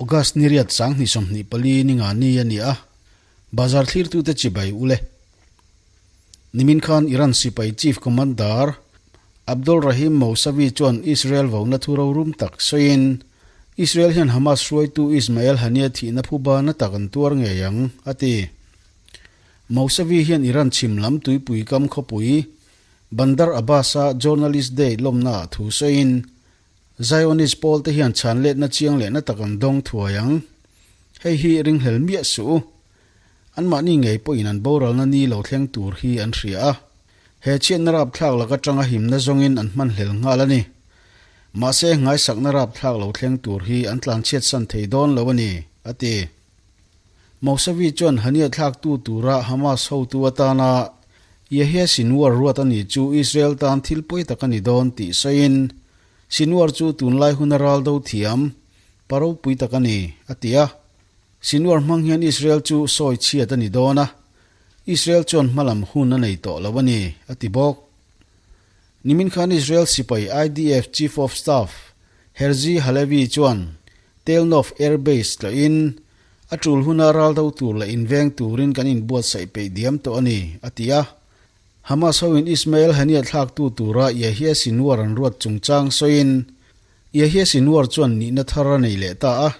August ni riat 2024 ni nga ni a ni a, bazar thlirtute chibai ule. Nimin khan Iran sipai Chief Commander Abdolrahim Mousavi chuan Israel vona thu rorum tak sawiin, Israel hian Hamas hruaitu Ismail Haniyeh thihna phuba na tak an tuar ngei ang, a ti. Mousavi hian Iran chhim lam tuipui kam khawpui Bandar Abbas-a Journalist Day lawmnaah thu sawiin, Zionist pawl te hian chhan letna chiang lehna tak an dawng thuai ang. Hei hi ringhlel miah suh u. Anmahni ngei pawhin an boralna ni lo thleng tur hi an hria a. He chhiatna rapthlak lak atanga himna zawngin an hmanhlel nghal a ni. Mahse, ngaisakna rapthlak lo thleng tur hi an tlanchhiatsan thei dawn lo a ni, a ti. Mousavi chuan Haniyeh thlaktu tura Hamas hotu atana Yahya Sinwar ruat a ni chu Israel tan thil pawi tak a ni dawn tih sawiin, Sinwar chu tunlai huna ral do thiam, pa ropui tak a ni, a ti a. Sinwar hmang hian Israel chu sawi chhiat a ni dawn a, Israel chuan hmalam hun a nei tawh lo a ni, a ti bawk. Nimin khan Israel sipai IDF Chief of Staff Herzi Halevi chuan Tel Nof Air Base tlawhin, A tul huna ral do tur leh inveng turin kan inbuatsaih peih diam tawh a ni, a ti a. Hamas hoin Ismail Haniyeh thlaktu tura Yahya Sinwar an ruat chungchang sawiin, Yahya Sinwar chuan nihna thar a nei leh ta a.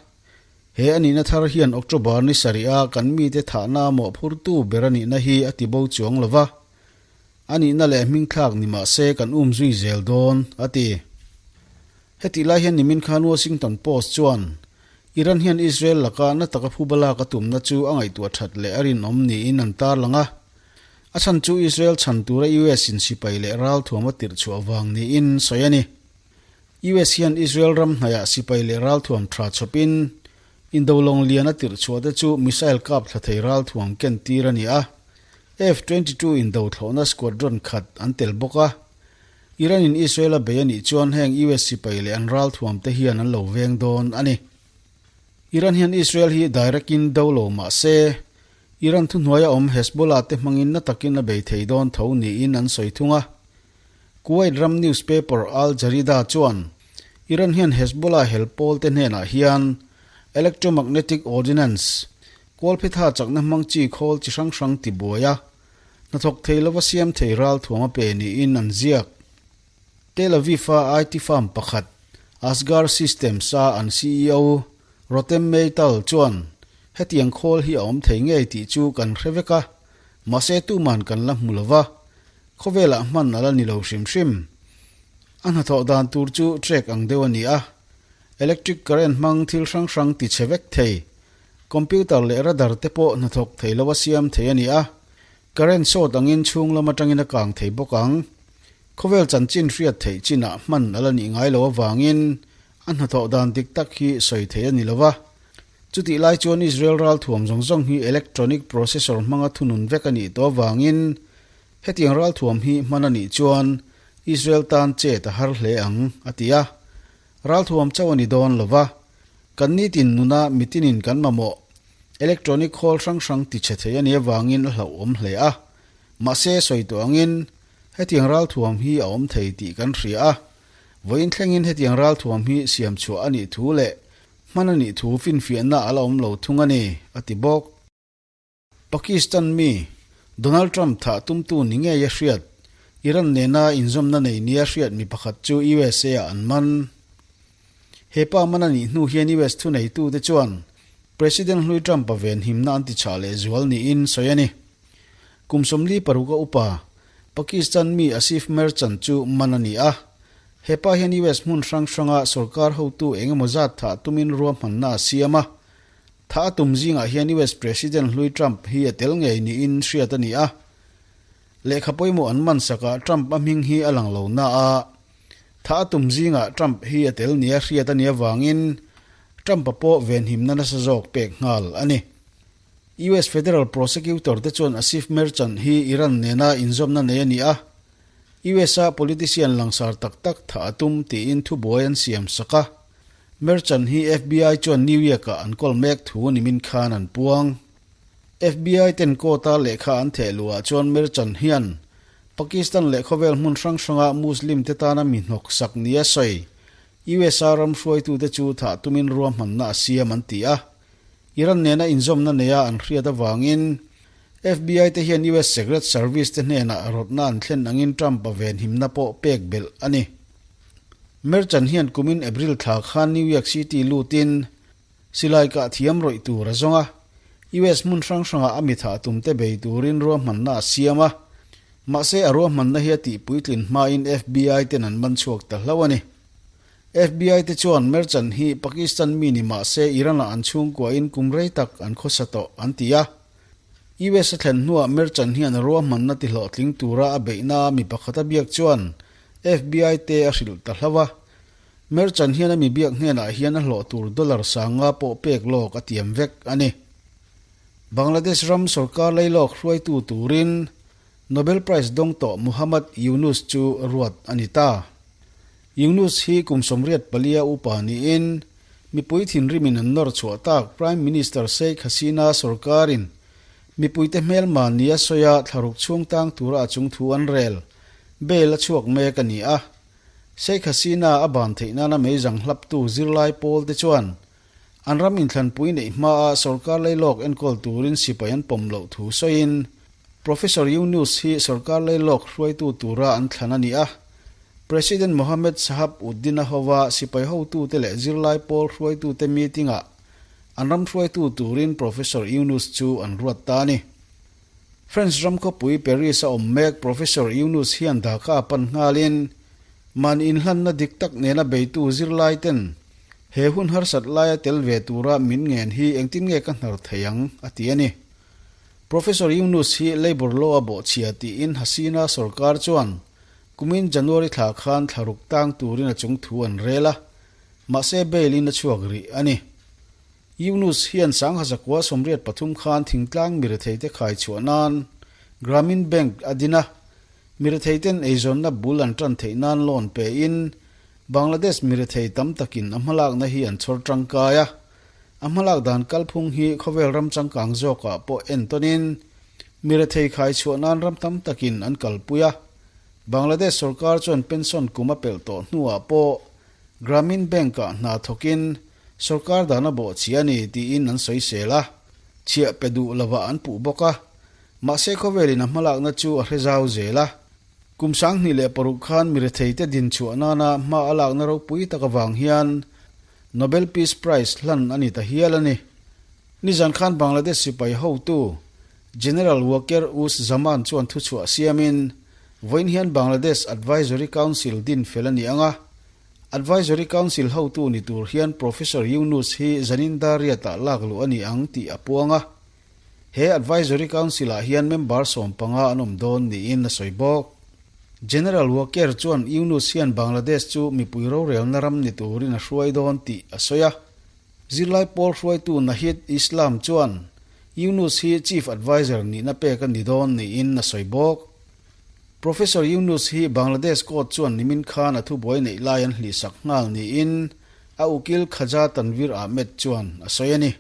He a nihna thar hian October ni sarih-a kan mite thahna mawhphurtu ber a nihna hi a ti bo chuang lo va. A nihna leh hmingthlak ni mah se kan um zui zel dawn, a ti. Hetih lai hian nimin khan Washington Post chuan Iran hian Israel laka na taka phuba lak a tumna chu a ngaihtuah that leh a rinawm niin an tarlang a. A chhan chu Israel chhan tura US in sipai leh ralthuam a tirh chhuah vang niin sawi a ni. US hian Israel ram hnaihah sipai leh ralthuam tha chawpin indolawng lian a tirh chhuah te chu missile kap thla thei ralthuam ken tir a ni a. F-22 indo thlawhna squadron khat an tel bawk a. Iran in Israel a bei a nih chuan heng US sipai leh an ralthuam te hian an lo veng dawn a ni. Iran hian Israel hi direct in do lo mah se, Iran thuhnuaia awm Hezbollah te hmangin na takin a bei thei dawn tho niin an sawi thung a. Kuwait ram newspaper Al Jarida chuan Iran hian Hezbollah hel pawl te hnenah hian electromagnetic ordinance, kawlphetha chakna hmang chi khawl chi hrang hrang tibuai a, hnathawk thei lova siam thei ralthuam a pe niin an ziak. Tel Aviv-a IT firm pakhat, Asgar Systems-a an CEO Rotem Meital chuan, Hetiang khawl hi a awm thei ngei tih chu kan hre vek a, mahse tuman kan la hmu lova, khawvelah hman a la ni lo hrim hrim. A hnathawh dan tur chu trek ang deuh a ni a, electric current hmang thil hrang hrang ti chhe vek thei. Computer leh radar te pawh hnathawk thei lo a siam thei a ni a, current short angin chhung lam atangin a kang thei bawk ang. Khawvel chanchin hriat theih chinah hman a la nih ngai lo avangin a hnathawh dan dik tak hi sawi thei a ni lo va. Chutih lai chuan Israel ralthuam zawng zawng hi electronic processor hmanga thunun vek a nih tawh avangin hetiang ralthuam hi hman a nih chuan Israel tan chet a har hle ang, a ti a. Ralthuam chauh a ni dawn lo va, kan nitin nuna mitinin kan mamawh electronic khawl hrang hrang ti chhe thei a nih avangin a hlauhawm hle a. Mahse, sawi tawh angin hetiang ralthuam hi a awm thei tih kan hria a. Vawiin thlengin hetiang ralthuam hi siam chhuah a nih thu leh hman a nih thu finfiahna a la awm lo thung a ni, a ti bawk. Pakistan mi, Donald Trump thah tumtu ni ngei a hriat, Iran nena inzawmna nei nia hriat mi pakhat chu USA ah an man. He pa man a nih hnu hian US thuneitute chuan President hlui Trump-a venhimna an tichhah leh zual niin sawi a ni. Kum 46 a upa, Pakistan mi Asif Merchant chu man a ni a. He pa hian US hmun hrang hranga sorkar hotu eng emaw zat thah tumin ruahmanna a siam a. Tha a tum zingah hian US President hlui Trump hi a tel ngei niin hriat a ni a. Lehkha pawimawh an man sakah Trump a hming hi a lang lo na a. Tha a tum zingah Trump hi a tel nia hriat a nih avangin Trump-a pawh venhimna nasa zawk pek nghal a ni. US Federal Prosecutor te chuan Asif Merchant hi Iran nena inzawmna nei a ni a. US-a politician langsar tak tak tha a tum tiin thubuai an siam sak a. Merchant hi FBI chuan New York-ah an kawl mek thu nimin khan an puang. FBI ten court-a lehkha an theh luhah chuan Merchant hian Pakistan leh khawvel hmun hrang hranga Muslim te tana mi hnawksak nia sawi. USA ram hruaitute chu thah tumin ruahmanna a siam an ti a. Iran nena inzawmna neia an hriat avangin FBI te hian US Secret Service te hnenah rawtna an thlen angin Trump-a venhimna pawh pek belh a ni. Merchan hian kumin April thla khan New York City lutin silai kah thiam rawih tur a zawng a, US hmun hrang hrangah a mi thah tumte bei turin ruahmanna a siam a, mahse a ruahmanna hi a tihpuitlin hmain FBI ten an man chhuak ta hlauh a ni. FBI te chuan Merchant hi Pakistan mi ni mah se Iran-ah an chhungkuain kum rei tak an khawsa tawh an ti a. US a thlen hnuah Merchant hian ruahmanna tihlawhtling tura a beihna mi pakhat a biak chuan FBI te a hrilh ta hlauh a. Merchant hian a mi biak hnenah hian a hlawh tur dollar sanga pawh pek lawk a tiam vek a ni. Bangladesh ram sorkar leilawk hruaitu turin Nobel Prize dawng tawh Muhammad Yunus chu ruat a ni ta. Yunus hi kum 84 upa niin mipui thinrimin an nawr chhuah tak Prime Minister Sheikh Hasina sorkarin mipuite hmelma nia sawia thlaruk chhung tang tura a chung thu an rel bail a chhuak mek a ni a. Sheikh Hasina a ban theih nana meizang hlaptu zirlai pawl te chuan an ram inthlanpui neih hmaa sorkar leilawk enkawl turin sipai an pawm loh thu sawiin Professor Yunus hi sorkar leilawk hruaitu tura an thlan a ni a. President Mohammed Shahab Uddin a hova sipai hotute leh zirlai pawl hruaitute meeting-ah an ram hruaitu turin Professor Yunus chu an ruat ta a ni. French ram khawpui Paris a awm mek Professor Yunus hian Dhaka a pan nghalin mahni inhlanna dik tak nena beitu zirlai ten he hun harsat laia tel ve tura min ngen hi engtin nge ka hnar thei ang a ti a ni. Professor Yunus hi Labour Law a bawhchhia tiin Hasina sorkar chuan Kumin January thla khan thlaruk tang turin a chung thu an rel a, mahse bail in a chhuak rih a ni. Yunus hian Sangha zakua 83 khan thingtlang miretheite khai chhuah nan Grameen Bank a din a, miretheiten eizawnna bul an tan theih nan loan pe in Bangladesh mirethei tam takin a hmalakna hi an chhawr tangkai a, a hmalak dan kalphung hi khawvel ram changkang zawkah pawh entawnin Mirethei khai chhuah nan ram tam takin an kalpui a, Bangladesh sorkar chuan pension kum a pelh tawh hnuah pawh Grameen Bank-ah hna thawkin sorkar dan a bawh chhi a ni tiin an sawisel a, chhiah pe duh lovah an puh bawk a. Mahse khawvelin a hmalakna chu a hre zau zel a. Kum 2006 khan miretheite din chhuah nana hma a lakna ropui tak avang hian Nobel Peace Prize hlan a ni ta hial a ni. Nizan khan Bangladesh sipai hotu General Waker Uz Zaman chuan thuchhuah siamin vawiin hian Bangladesh Advisory Council din fel a ni ang a. Advisory Council hotu ni tur hian Professor Yunus hi zanin Dariat-ah lak luh a ni ang tih a puang a. He Advisory Council-ah hian member 15 an awm dawn niin a sawi bawk. General Waker chuan Yunus hian Bangladesh chu mipui rorelna ram ni turin a hruai dawn tih a sawi a. Zirlai pawl hruaitu Nahid Islam chuan Yunus hi Chief Adviser nihna pek a ni dawn niin a sawi bawk. Professor Yunus hi Bangladesh court chuan nimin khan a thubuai neih lai an hlihsak nghal niin a ukil Khaja Tanvir Ahmed chuan a sawi a ni.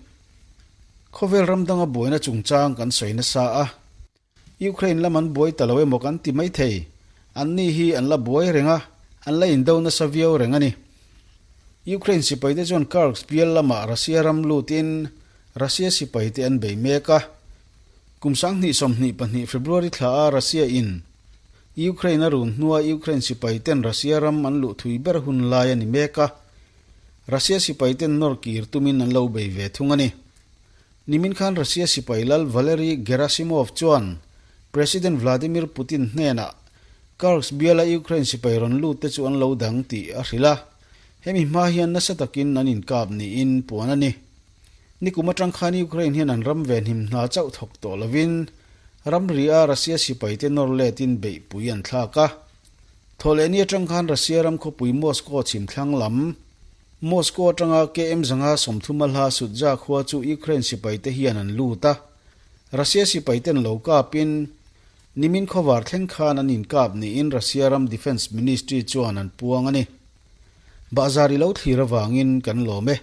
Khawvel ram danga buaina chungchang kan sawi nasa a. Ukraine lam an buai ta lo emaw kan ti mai thei. Anni hi an la buai reng a, an la indo nasa viau reng a ni. Ukraine sipaite chuan Kursk bial lamah Russia ram lutin Russia sipaite an bei mek a. Kum 2022 February thla a Russia in Ukraine a run hnua Ukraine sipaiten Russia ram an luh thui ber hun lai a ni mek a. Russia sipaiten nawr kir tumin an lo bei ve thung a ni. Nimin khan Russia sipai lal Valery Gerasimov chuan President Vladimir Putin hnenah Kursk biala Ukraine sipai rawn lut te chu an lo dang tih a hrilh a. Hemi hma hian nasa takin an inkap niin puan a ni. Nikum atang khan Ukraine hian an ram venhim hna chauh thawk tawh lovin ramri a Russia sipaite nawr letin beihpui an thlak a. Thawhlehni atang khan Russia ram khawpui Moscow chhimthlang lam Moscow atanga KM 130 a hla Sudzha khua chu Ukraine sipaite hian an lut a. Russia sipaiten lo kapin nimin khawvar thleng khan an inkap niin Russia ram Defence Ministry chuan an puang a ni. Bahzar i lo thlir avangin kan lawm e.